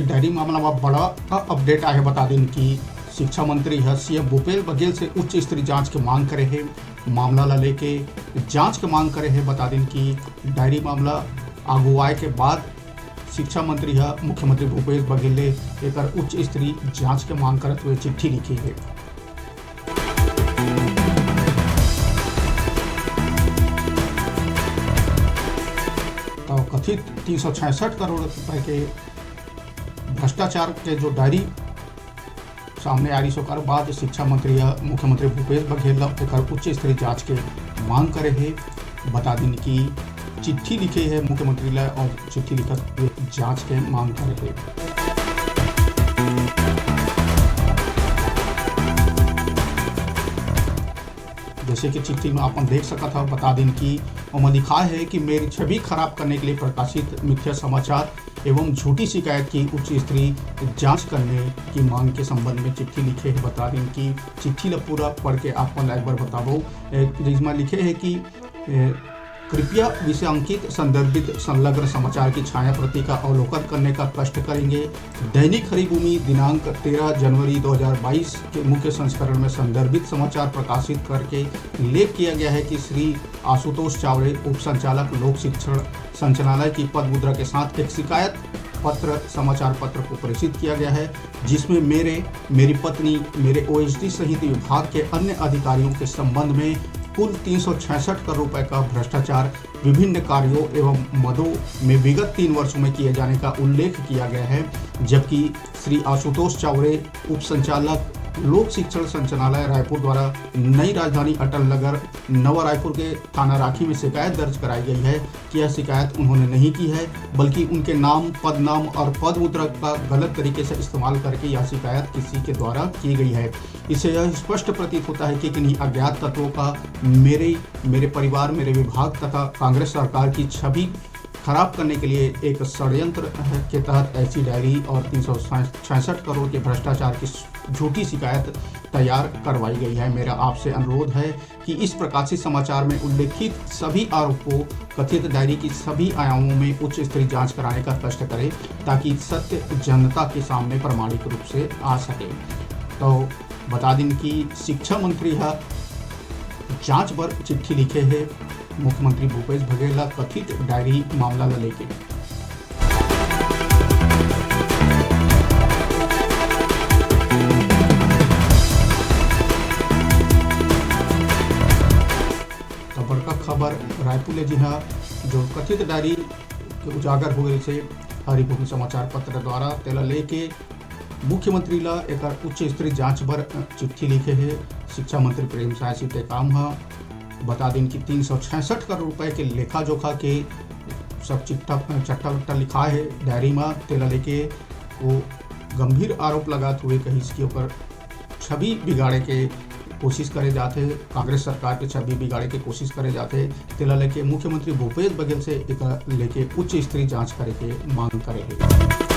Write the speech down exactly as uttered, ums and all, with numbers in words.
Diary मामला में बड़ा अपडेट आए हे। बता दिन कि शिक्षा मंत्री ह सीएम भूपेश बघेल से उच्च स्तरीय जांच के मांग करे हे। मामला ला लेके जांच के मांग करे हे। बता दिन कि डायरी मामला आगू आए के बाद शिक्षा मंत्री ह मुख्यमंत्री भूपेश बघेल ले एकर उच्च स्तरीय जांच के मांग करत हुए चिट्ठी लिखे हे। तो कथित तीन सौ छियासठ करोड़ रुपए के भ्रष्टाचार के जो डायरी सामने आ रही, ओकर बाद शिक्षा मंत्री ह मुख्यमंत्री भूपेश बघेल ला एकर उच्च स्तरीय जांच के मांग करे हे। बता दिन कि चिट्ठी लिखे हे मुख्यमंत्री ला और चिट्ठी लिखत हुए जांच के मांग करे हे। जैसे कि चिट्ठी में अपन देख सकत हव, बता दिन कि ओमा लिखा है कि मेरी छवि खराब करने के लिए प्रकाशित मिथ्या समाचार एवं झूठी शिकायत की उच्च स्तरीय जांच करने की मांग के संबंध में चिट्ठी लिखे हे। बता दिन कि चिट्ठी ला पूरा पढ़ के आप मन ला एक बार बताबो। ए, जिसमें लिखे हे कि, ए, कृपया विषयांकित संदर्भित संलग्न समाचार की छाया प्रति का अवलोकन करने का कष्ट करेंगे। दैनिक हरिभूमि दिनांक तेरह जनवरी दो हज़ार बाईस के मुख्य संस्करण में संदर्भित समाचार प्रकाशित करके लेख किया गया है कि श्री आशुतोष चावड़े, उप संचालक लोक शिक्षण संचालनालय की पद मुद्रा के साथ एक शिकायत पत्र, समाचार पत्र को प्रेषित किया गया है, जिसमें मेरे, मेरी पत्नी, मेरे ओएसडी सहित विभाग के अन्य अधिकारियों के संबंध में कुल तीन सौ छियासठ करोड़ रुपए का भ्रष्टाचार विभिन्न कार्यों एवं मदों में विगत तीन वर्षों में किए जाने का उल्लेख किया गया है, जबकि श्री आशुतोष चावड़े, उप संचालक लोक शिक्षण संचालनालय रायपुर द्वारा नई राजधानी अटल नगर नवा रायपुर के थाना राखी में शिकायत दर्ज कराई गई है कि यह शिकायत उन्होंने नहीं की है, बल्कि उनके नाम, पद नाम और पद मुद्रा का गलत तरीके से इस्तेमाल करके यह शिकायत किसी के द्वारा की गई है। इससे यह स्पष्ट प्रतीत होता है कि किन्हीं अज्ञात तत्वों का मेरे, मेरे परिवार, मेरे विभाग तथा कांग्रेस सरकार की छवि खराब करने के लिए एक षड्यंत्र के तहत ऐसी डायरी और तीन सौ छियासठ करोड़ के भ्रष्टाचार की झूठी शिकायत तैयार करवाई गई है। मेरा आपसे अनुरोध है कि इस प्रकाशित समाचार में उल्लेखित सभी आरोपों, कथित डायरी की सभी आयामों में उच्च स्तरीय जांच कराने का कष्ट करें, ताकि सत्य जनता के सामने प्रमाणिक रूप से आ सके। तो बता दिन कि शिक्षा मंत्री ह जांच बर चिट्ठी लिखे हे मुख्यमंत्री भूपेश बघेल ला कथित डायरी मामला ला लेके। तो बड़का खबर रायपुर ले जी हाँ, जो कथित डायरी के उजागर हो गए से हरिभूमि समाचार पत्र द्वारा, तेला लेके मुख्यमंत्री ला एकर उच्च स्तरीय जांच बर चिट्ठी लिखे हे शिक्षा मंत्री प्रेमसाय सिंह टेकाम ह। बता दिन कि तीन सौ छियासठ करोड़ रुपए के लेखा जोखा के सब चिट्ठा, चट्टा वट्टा लिखाए हे डायरी म, तेला लेके वो गंभीर आरोप लगात हुए कहिस कि ओकर छवि बिगाड़े के कोशिश करे जाथे, कांग्रेस सरकार के छवि बिगाड़े के कोशिश करे जाथे, तेला लेके मुख्यमंत्री भूपेश बघेल से एकर लेके उच्च स्तरीय जांच करे के मांग करे हे।